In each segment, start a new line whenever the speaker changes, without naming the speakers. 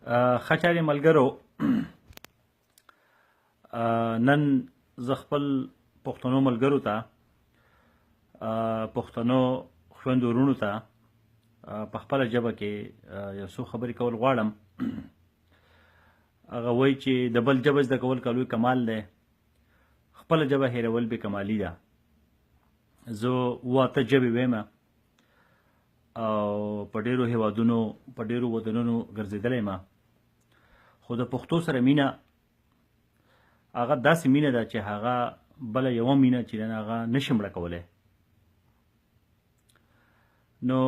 ښه چارې ملګرو، نن زه خپل پښتنو ملګرو ته، پښتنو خویندو وروڼو ته په خپله ژبه کې یو څو خبرې کول غواړم. هغه وایي چې د بل ژبه زده کول که لوی کمال دی، خپله ژبه هېرول بې کمالي ده. زه اووه اته ژبې وایم او په ډېرو هېوادونو، په ډېرو وطنونو ګرځېدلی یم، خو د پښتو سره مینه هغه داسې مینه ده چې هغه بله یوه مینه چې ده هغه نشي مړه کولی. نو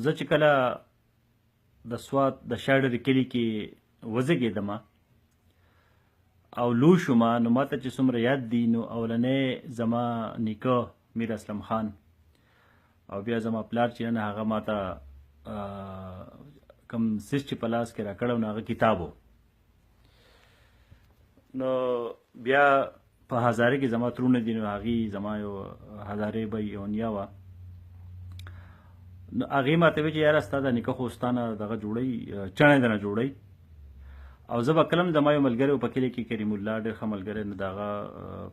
زه چې کله د سوات د شاډرې کلي کې وزېږېدم او لوی شوم، نو ماته چې څومره یاد دي، نو اولنی زما نیکه میر اسلم خان او بیا زما پلار چې نه هغه ماته کوم څیز چې په لاس کې راکړی نو هغه کتاب و. نو بیا په هزاره کې زما ترونه دي، نو هغې زما یو هزارې به یو نیا وه، نو هغې ماته ویل چې یاره ستا د نیکه خو ستا نه دغه جوړوي، چڼی درنه جوړوي. او زه به کله هم زما یو ملګری و په کلي کې، کریم الله، ډېر ښه ملګری، نو د هغه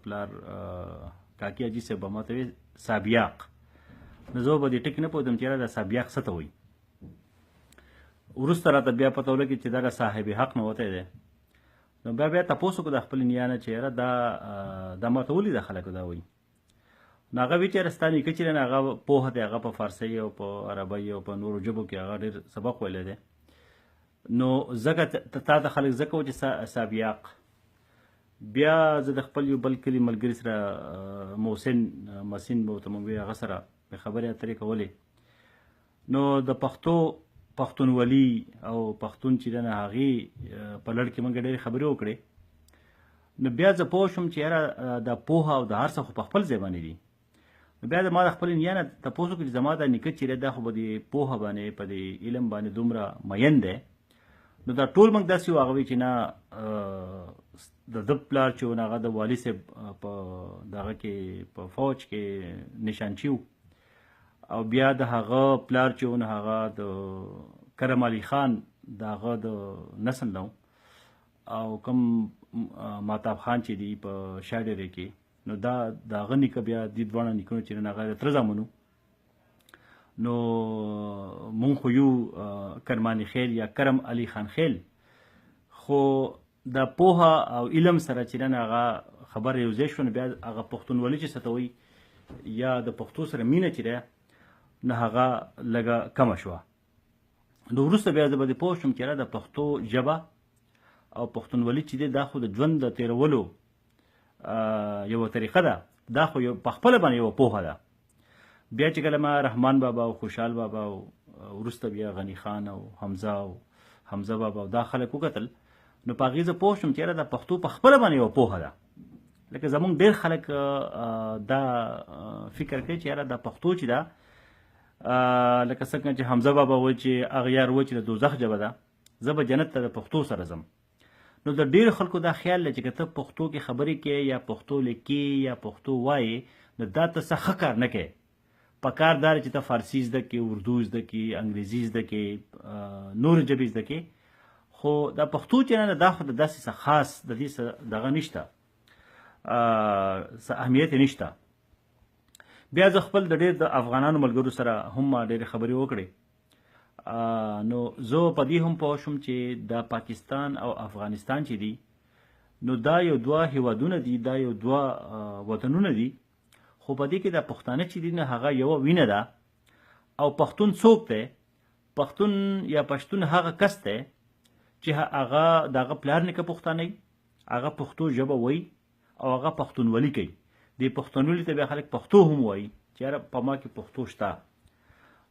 پلار کاکي حاجي صاحب به ماته ویل سابیاق. نو زه به دې ټکي نه پوهېدم چې یاره دا سابیاق څه ته وایي. وروسته راته بیا پته ولګېد چې دا د صاحب حق نه وتی دی. نو بیا بیا تپوس وکړو د خپل نیا نه چې یاره دا ماته ولې دا خلک دا وایي. نو هغه وایي چې یاره ستا نیکه چې دی نو هغه پوه دی، هغه په فارسۍ او په عربۍ او په نورو ژبو کې هغه ډېر سبق ویلی دی، نو ځکه تا ته خلک ځکه وایي چې سابیاق. بیا زه د خپل یو بل کلي ملګري سره، محسن مسین به ورته موږ ویل، هغه سره مې خبرې اترې کولې. نو د پښتو پښتونولي او پښتون چې دی نو هغې په لړ کې موږ ډېرې خبرې وکړې. نو بیا زه پوه شوم چې یاره دا پوهه او د هر څه خو په خپل ځای باندې دي. نو بیا ما د خپل نیا نه تپوس وکړ چې زما دا نیکه چې دی دا خو په دې پوهه باندې، په دې علم باندې دومره مین دی، نو دا ټول موږ داسې وو. هغه وایي چې نه، د ده پلار چې و نو هغه د والي صاحب په دغه کې په فوج کې نشانچي و، او بیا د هغه پلار چې و نو هغه د کرم علي خان د هغه د نسل نه و، او کوم ماتاب خان چې دی په شاډېرې کې، نو دا د هغه نیکه بیا دې دواړه نیکونو چې نو هغه د تره زامن وو. نو مونږ خو یو کرماني خیل یا کرم علي خان خیل، خو د پوهه او علم سره چې نن هغه خبره یو ځای شوه، نو بیا هغه پښتونولي چې څه ته وایي یا د پښتو سره مینه چې ده نو هغه لږه کمه شوه. نو وروسته بیا زه به دې پوه شوم چې د پښتو ژبه او پښتونولي چې دی دا خو د ژوند د تېرولو یوه طریقه ده، دا خو یو په خپله باندې یوه پوهه ده. بیا چې کله ما رحمان بابا او خوشحال بابا او وروسته بیا غني خان او حمزه او حمزه بابا او دا خلک وکتل، نو په هغې زه پوه شوم چې یاره دا پښتو په خپله باندې یوه پوهه ده. لکه زمونږ ډېر خلک دا فکر کوي چې یاره دا پښتو چې ده، لکه څنګه چې حمزه بابا وایي چې هغه یار وایي چې د دوزخ ژبه ده، زه به جنت ته د پښتو سره ځم. نو د ډېرو خلکو دا خیال دی چې که ته پښتو کې خبرې کوې یا پښتو لیکې یا پښتو وایې نو دا ته څه ښه کار نه کوې. په کار دا دی چې ته فارسي زده کړې، اردو زده کړې، انګریزي زده کړې، نورې ژبې زده کړې، خو دا پښتو چې نه دا خو د داسې څه خاص د دې څه دغه نشته، څه اهمیت یې نشته. بیا زه خپل د ډېر د افغانانو ملګرو سره هم ما ډېرې خبرې وکړې. نو زه په دې هم پوه شوم چې د پاکستان او افغانستان چې دي نو دا یو دوه هیوادونه دي، دا یو دوه وطنونه دي، خو په دې کې د پښتانه چې دي نو هغه یوه وینه ده. او پښتون څوک دی؟ پښتون یا پښتون هغه کس دی چې هغه د هغه پلار نیکه پښتانه وي، هغه پښتو ژبه وایي او هغه پښتونولي کوي. دې پښتونولي ته بیا خلک پښتو هم وایي چې یاره په ما کې پښتو شته.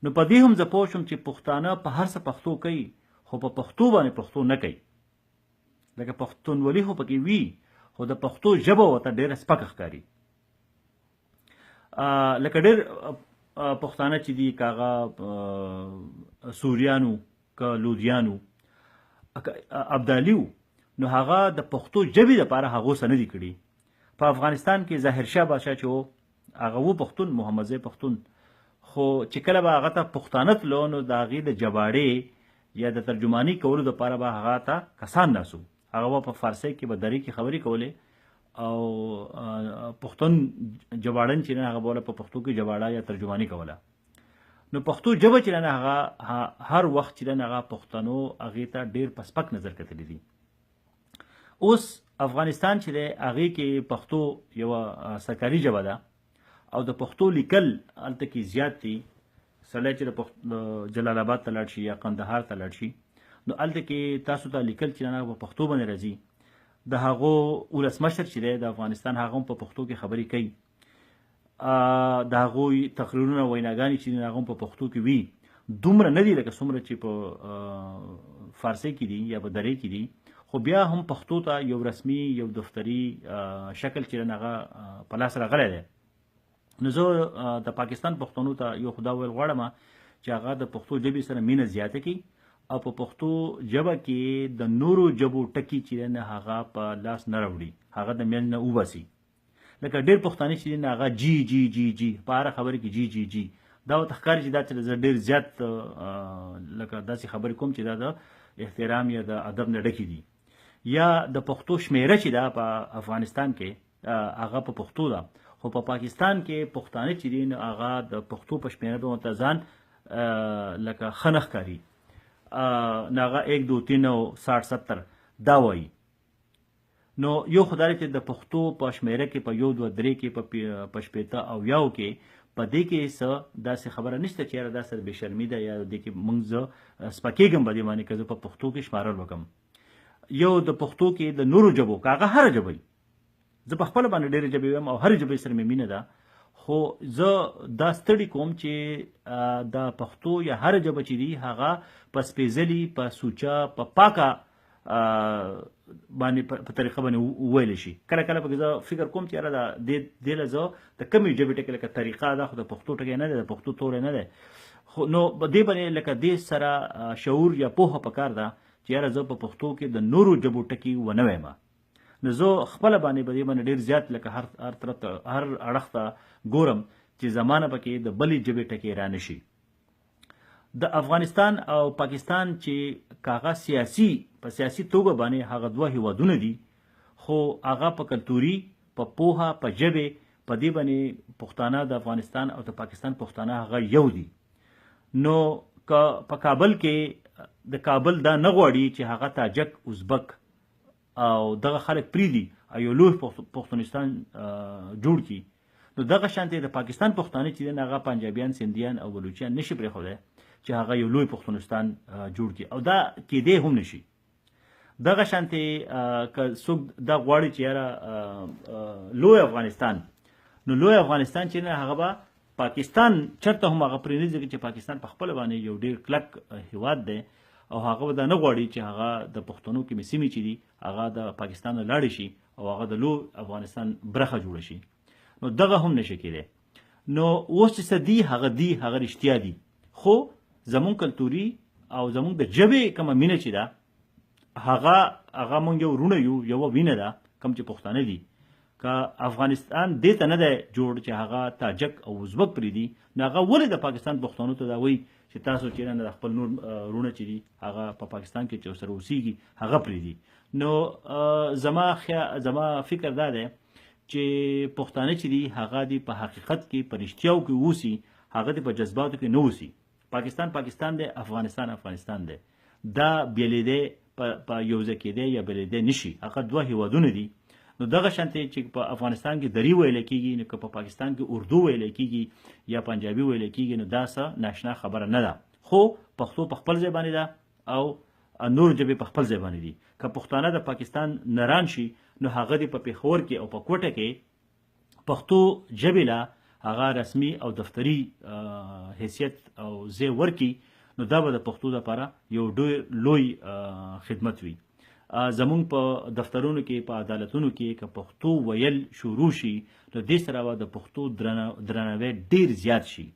نو په دې هم زه پوه شوم چې پښتانه په هر څه پښتو کوي، خو په پښتو باندې پښتو نه کوي. لکه پښتونولي خو پکې وي، خو د پښتو ژبه ورته ډېره سپکه ښکاري. لکه ډېر پښتانه چې دي، که هغه سوریانو، که لودیانو، که ابدالي وو، نو هغه د پښتو ژبې دپاره هغو څه نه دي کړي. په افغانستان کې ظاهر شاه بادشاه چې و هغه و پښتون، محمدزی پښتون، خو چې کله به هغه ته پښتانه تلو نو د هغې د ژباړې یا د ترجمانی کولو دپاره به هغه ته کسان ناست وو، هغه به په فارسۍ کې به دري کې خبرې کولې او پښتون ژباړن چې نه هغه به په پښتو کې ژباړه یا ترجمانی کوله. نو پښتو ژبه چې نه هغه هر وخت چې نه هغه پښتنو هغې ته ډېر په سپک نظر کتلی دي. اوس افغانستان چې دی هغې کې پښتو یوه سرکاري ژبه ده او د پښتو لیکل هلته کې زیات دي. سړی چې د جلال آباد ته لاړ شي یا قندهار ته لاړ شي نو هلته کې تاسو ته لیکل چې نه په پښتو باندې راځي. د هغو ولسمشر چې دی د افغانستان هغه هم په پښتو کې خبرې کوي، د هغوی تقریرونه ویناګانې چې دي هغه هم په پښتو کې وي. دومره نه دي لکه څومره چې په فارسۍ کې دي یا په درې کې دي، خو بیا هم پښتو ته یو رسمي یو دفتري شکل چې هغه په لاس راغلی دی. نو زه د پاکستان پښتنو ته یو خدا ویل غواړم چې هغه د پښتو ژبې سره مینه زیاته کړي او په پښتو ژبه کې د نورو ژبو ټکي چې نه هغه په لاس نه راوړي، هغه د منځ نه وباسي. لکه ډېر پښتانه چې نه هغه جی جی جی جی په هره خبره کې جی جی جی، دا ورته ښکاري چې دا چې زه ډېر زیات لکه داسې خبرې کوم چې دا د احترام یا د ادب نه ډکې دي. یا د پښتو شمېره چې ده په افغانستان کې هغه په پښتو ده، خو په پاکستان کې پښتانه چې دي نو هغه د پښتو په شمېره به ورته ځان لکه ښه نه ښکاري، نو هغه 1 2 3 او 60 70 دا وایي. نو یو خو دا دی چې د پښتو په شمېره کې په 1 2 3 کې په 60 او 1 کې په دې کې څه داسې خبره نشته چې یاره دا سره بې شرمي ده یا دې کې موږ زه سپکېږم په دې باندې که زه په پښتو کې شمارل وکړم. یو د پښتو کې د نورو ژبو که هغه هره ژبه وي، زه په خپله باندې ډېرې ژبې وایم او هرې ژبې سره مې مینه ده، خو زه دا ستړي کوم چې د پښتو یا هره ژبه چې دي هغه په سپېځلي، په سوچه، په پاکه باندې په طریقه باندې وویل شي. کله کله پکې زه فکر کوم چې یاره دا دې له زه د کمې ژبې ټکی لکه طریقه ده، خو د پښتو ټکی نه دی، د پښتو توری نه دی، خو نو دې باندې لکه دې سره شعور یا پوهه پکار ده چې یاره زه په پښتو کې د نورو ژبو ټکي ونه وایم. نو زه خپله باندې په دې باندې ډېر زیات لکه هر طرف ته هر اړخ ته ګورم چې زمانه پکې د بلې ژبې ټکی رانه شي. د افغانستان او پاکستان چې کاغه سیاسي په سیاسي توګه باندې هغه دوه هیوادونه دي، خو هغه په کلتوري، په پوهه، په ژبې په دې باندې پښتانه د افغانستان او د پاکستان پښتانه هغه یو دي. نو که په کابل کې د کابل دا نه غواړي چې هغه تاجک، ازبک او دغه خلک پریږدي او یو لوی پښتونستان جوړ کړي، نو دغه شانتې د پاکستان پښتانه چې دي هغه پنجابیان، سندیان او بلوچیان نشي پرېښودی چې هغه یو لوی پښتونستان جوړ کړي، او دا کېدی هم نشي. دغه شانتې که څوک دا غواړي چې یاره لوی افغانستان، نو لوی افغانستان چې نه هغه به پاکستان چېرته هم هغه پرې نه ځي چې پاکستان په خپله باندې یو ډېر کلک هیواد دی او هغه به دا نه غواړي چې هغه د پښتنو کومې سیمې چې دي هغه د پاکستان نه لاړې شي او هغه د لوی افغانستان برخه جوړه شي، نو دغه هم نشي کېدی. نو اوس چې څه دي هغه دي، هغه رښتیا دي، خو زمونږ کلتوري او زمونږ د ژبې کومه مینه چې ده هغه هغه مونږ یو وروڼه یو، یوه وینه ده کوم چې پښتانه دي. که افغانستان دې ته نه دی جوړ چې هغه تاجک او ازبک پرېږدي، نو هغه ولې د پاکستان پښتنو ته دا وایي چې تاسو چې نه خپل نور وروڼه چې دي هغه په پاکستان کې چې ورسره اوسېږي هغه پرېږدي. نو زما فکر دا دی چې پښتانه چې دي هغه دي په حقیقت کې په رښتیاو کې اوسي، هغه دي په جذباتو کې نه اوسي. پاکستان پاکستان دی، افغانستان افغانستان دی، دا بېلېدی په یو ځای کېدی یا بېلېدی نشي، هغه دوه هیوادونه دي. نو دغه شانتې چې په افغانستان کې دري ویل کېږي، نو که په پاکستان کې اردو ویل کېږي یا پنجابي ویل کېږي، نو دا څه ناشنا خبره نه ده. خو پښتو په خپل ځای باندې ده او نور ژبې په خپل ځای باندې دي. که پښتانه د پاکستان نران شي نو هغه دې په پېښور کې او په کوټه کې پښتو ژبې له هغه رسمي او دفتري حیثیت او ځای ورکړي، نو دا به د پښتو لپاره یو ډېر لوی خدمت وي. زمونږ په دفترونو کې، په عدالتونو کې که پښتو ویل شروع شي نو دې سره به د پښتو درناوی ډېر زیات شي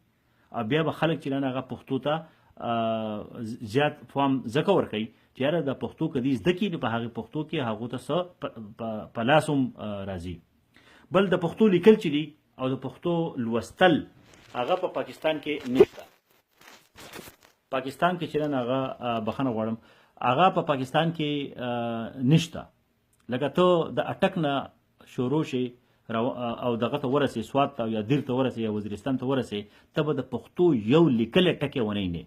او بیا به خلک چې هغه پښتو ته زیات فهم ځکه ورکوي چې یاره د پښتو که دې زده کړي نو په هغې پښتو کې هغو ته څه په لاس هم راځي. بل د پښتو لیکل چې دي او د پښتو لوستل هغه په پاکستان کې نشته. پاکستان کې چې ده هغه، بخښنه غواړم، هغه په پاکستان کې نشته. لکه ته د اټک نه شروع شي او دغه ته ورسې، سوات ته یا دیر ته ورسې یا وزیرستان ته ورسې، ته به د پښتو یو لیکلی ټکی ونه وینې.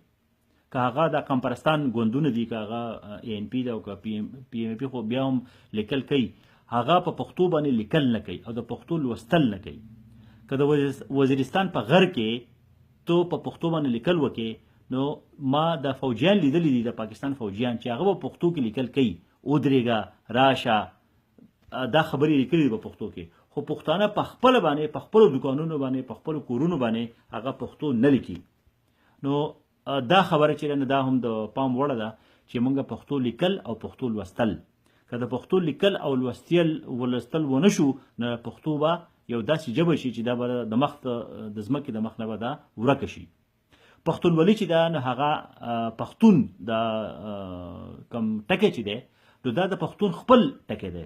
که هغه د قومپرستان ګوندونه دي، که هغه ای ان پي ده او که پي ایم پي، خو بیا هم لیکل کوي، هغه په پښتو باندې لیکل نه کوي او د پښتو لوستل نه کوي. که د وزیرستان په غر کې ته په پښتو باندې لیکل وکې، نو ما د فوجیان لیدلي دي، د پاکستان فوجیان، چې هغه په پښتو کې لیکل کوي، ودرېږه، راشه، دا خبرې لیکلي دي په پښتو کې. خو پښتانه په خپله باندې، په خپلو دوکانونو باندې، په خپلو کورونو باندې هغه پښتو نه لیکي. نو دا خبره چې ده، دا هم د پام وړ ده چې موږ پښتو لیکل او پښتو لوستل، که د پښتو لیکل او لوستل ونه شو، نو پښتو به یو داسې ژبه شي چې دا به د مخ د ځمکې د مخ نه به دا ورکه شي. پښتونولي چې ده، نو هغه پښتون د کم ټکی چې دی، نو دا د پښتون خپل ټکی دی.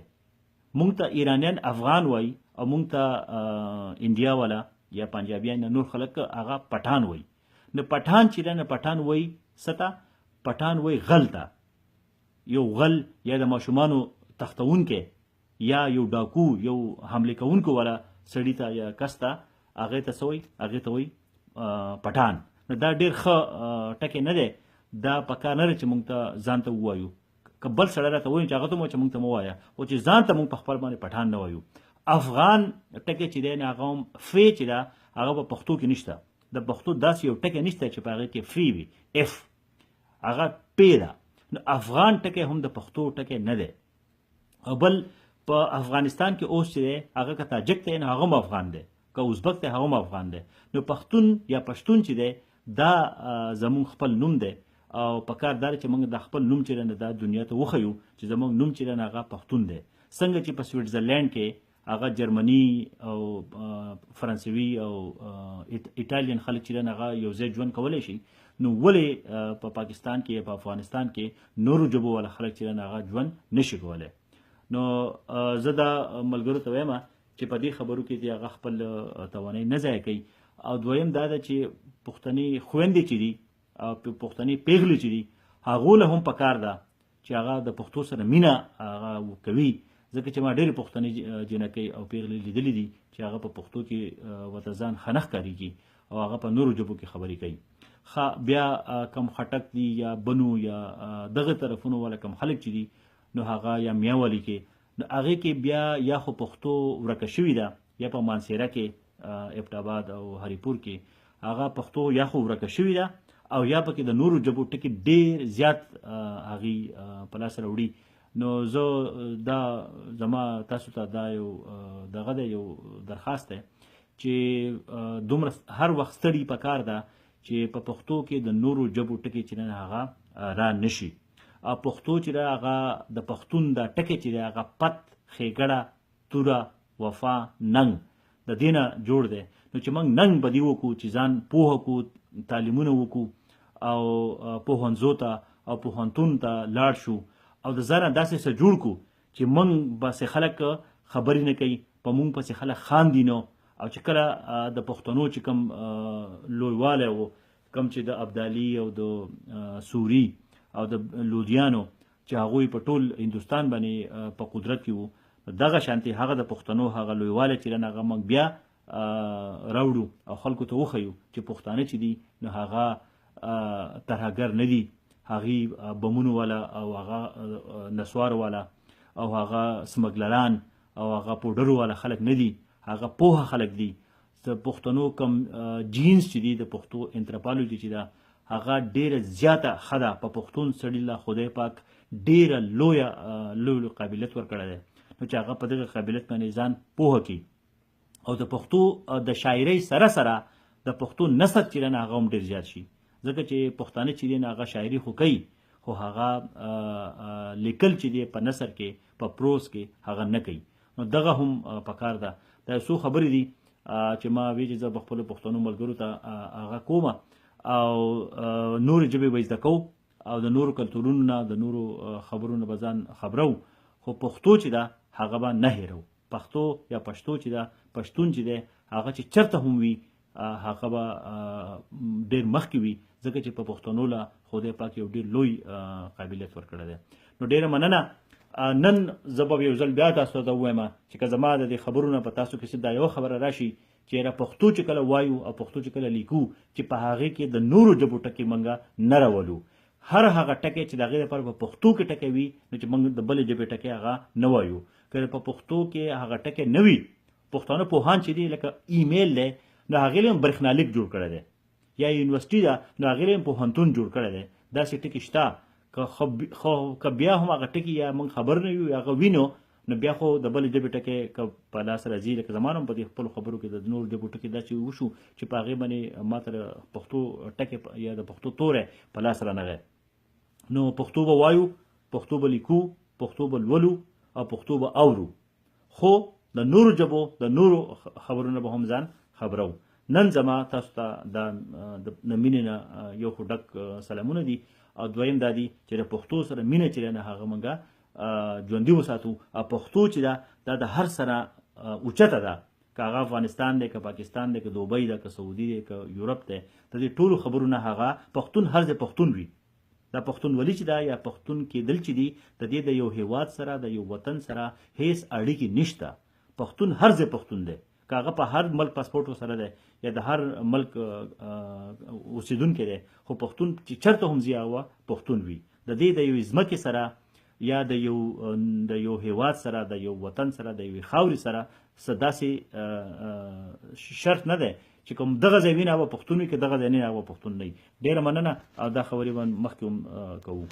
مونږ ته ایرانیان افغان وایي او مونږ ته انډیا والا یا پنجابیان یا نور خلک هغه پټان وایي. نو پټان چې ده، نو پټان وایي څه ته؟ پټان وایي غل ته، یو غل یا د ماشومانو تښتونکی یا یو ډاکو، یو حمله کوونکو والا سړي ته یا کس ته، هغې ته څه وایي؟ هغې ته وایي پټان. نو دا ډېر ښه ټکی نه دی، دا پکار نه دی چې مونږ ته ځان ته ووایو. که بل سړی راته وایي چې هغه ته مو چې مونږ ته مه وایه، خو چې ځان ته مونږ په خپل باندې پټان نه وایو. افغان ټکی چې دی، نو هغه هم فی چې ده، هغه په پښتو کې نشته. د پښتو داسې یو ټکی نشته چې په هغې کې فی وي، اف، هغه پی ده. نو افغان ټکی هم د پښتو ټکی نه دی. او بل په افغانستان کې اوس چې دی، هغه که تاجک دی نو هغه هم افغان دی، که ازبک دی هغه هم افغان دی. نو پښتون یا پښتون چې دی، دا زمونږ خپل نوم دی او په کار دا دی چې موږ د خپل نوم چې دی دا دنیا ته وښیو چې زمونږ نوم چې دی هغه پښتون دی. څنګه چې په سویټزرلینډ کې هغه جرمني او فرانسوي او ایټالین خلک چې دی هغه یو ځای ژوند کولی شي، نو ولې په پاکستان کې یا په افغانستان کې نورو ژبو والا خلک چې دی هغه ژوند نشي کولی؟ نو زه دا ملګرو ته وایم چې په دې خبرو کې دې هغه خپل توانایي نه ضایع کوي. او دویم دا ده چې پښتنې خویندې چې دي او پښتنې پیغلې چې دي، هغو له هم پکار ده چې هغه د پښتو سره مینه هغه کوي، ځکه چې ما ډېرې پښتنې جینکۍ او پیغلې لیدلې دي چې هغه په پښتو کې ورته ځان ښه نه ښکارېږي او هغه په نورو ژبو کې خبرې کوي. ښه بیا کم خټک دي یا بنو یا دغه طرفونو والا کم خلک چې دي، نو هغه یا میاوالي کې، نو هغې کې بیا یا خو پښتو ورکه شوې ده، یا په مانسیره کې، ایبټ آباد او هریپور کې هغه پښتو یا خو ورکه شوې ده او یا پکې د نورو ژبو ټکي ډېر زیات هغې په لاس راوړي. نو زه دا زما تاسو ته دا یو دغه دی، یو درخواست دی چې دومره هر وخت ستړي پکار ده چې په پښتو کې د نورو ژبو ټکي چې نه هغه را نشي. او پښتو چې ده هغه د پښتون دا ټکی چې ده هغه پت، ښېګړه، توره، وفا، ننګ د دې نه جوړ دی. نو چې موږ ننګ به دې وکړو چې ځان پوهه کړو، تعلیمونه وکړو او پوهنځو ته او پوهنتون ته لاړ شو او د ځانه داسې څه جوړ کړو چې موږ پسې خلک خبرې نه کوي، په موږ پسې خلک خاندي نه. او چې کله د پښتنو چې کوم لویوالی و، کوم چې د ابدالي او د سوري او د لودیانو چې هغوی په ټول هندوستان باندې په قدرت کې وو، دغه شانتې هغه د پښتنو هغه لویوالی چې هغه موږ بیا راوړو او خلکو ته وښیو چې پښتانه چې دي نو هغه ترهګر نه دي، هغوی بمونو والا او هغه نسوار والا او هغه سمګلران او هغه پوډرو والا خلک نه دي، هغه پوهه خلک دي. د پښتنو کم جینز چې دي، د پښتو انترپالوجي چې ده هغه ډېره زیاته ښه ده. په پښتون سړي له خدای پاک ډېره لویه لوی لوی قابلیت ورکړی دی، نو چې هغه په دغه قابلیت باندې ځان پوهه کړي او د پښتو د شاعرۍ سره سره د پښتو نثر چې ده هغه هم ډېر زیات شي، ځکه چې پښتانه چې دي هغه شاعري خو کوي، خو هغه لیکل چې دی په نثر کې په پروز کې هغه نه کوي. نو دغه هم پکار ده. دا څو خبرې دي چې ما وی چې زه به خپلو پښتنو ملګرو ته هغه کومه او نورې ژبې به زده کوو او د نورو کلتورونو نه د نورو خبرو نه به ځان خبرو، خو پښتو چې ده هغه به نه هېروو. پښتو یا پښتو چې ده، پښتون چې دی هغه چې چرته هم وي هغه به ډېر مخکې وي، ځکه چې په پښتنو له خدای پاک یو ډېر لوی قابلیت ورکړی دی. نو ډېره مننه. نن زه به یو ځل بیا تاسو ته ووایم چې که زما د دې خبرو نه په تاسو کې څه دا یوه خبره راشي چې یاره پښتو چې کله وایو او پښتو چې کله لیکو چې په هغې کې د نورو ژبو ټکي موږ نه راولو، هر هغه ټکی چې د هغې لپاره په پښتو کې ټکی وي نو چې موږ د بلې ژبې ټکی هغه نه وایو. که په پښتو کې هغه ټکی نه وي، پښتانه پوهان چې دي لکه ایمیل دی نو هغې له هم برېښنالیک جوړ کړی دی، یا یونیورسټي ده نو هغې له هم پوهنتون جوړ کړی دی. داسې ټکي شته که بیا هم هغه ټکي یا موږ خبر نه یو یا هغه وینو نو بیا خو د بلې ژبې ټکی که په لاس راځي، لکه زما هم په دې خپلو خبرو کې د نورو ژبو ټکي داسې وشو چې په هغې باندې ما ته د پښتو ټکی یا د پښتو توری په لاس رانغی. نو پښتو به وایو، پښتو به لیکو، پښتو به لولو او پښتو به اورو، خو د نورو ژبو د نورو خبرونو به هم ځان خبرو. نن زما تاسو ته د مینې نه یو خو ډک سلامونه دي، او دویم دا دي چې د پښتو سره مینه چې ده نه هغه موږ ژوندي وساتو. او پښتو چې ده دا د هر سره اوچته ده، که هغه افغانستان دی، که پاکستان دی، که دوبۍ ده، که سعودي دی، که یورپ دی، د دې ټولو خبرو نه هغه پښتون هر ځای پښتون وي. دا پښتونولي چې ده یا پښتون کېدل چې دي د دې د یو هیواد سره د یو وطن سره هیڅ اړیکې نشته. پښتون هر ځای پښتون دی، که هغه په هر ملک پاسپورټ ورسره دی یا د هر ملک اوسېدونکی دی، خو پښتون چې چېرته هم ځي هغه پښتون وي. د دې د یوې ځمکې سره یا د یو هیواد سره د یو وطن سره د یوې خاورې سره څه داسې شرط نه دی چې کوم دغه ځای وي نه هغه پښتون وي، که دغه ځای نه وي هغه پښتون نه وي. ډېره مننه، او دا خبرې به مخکې هم کوو.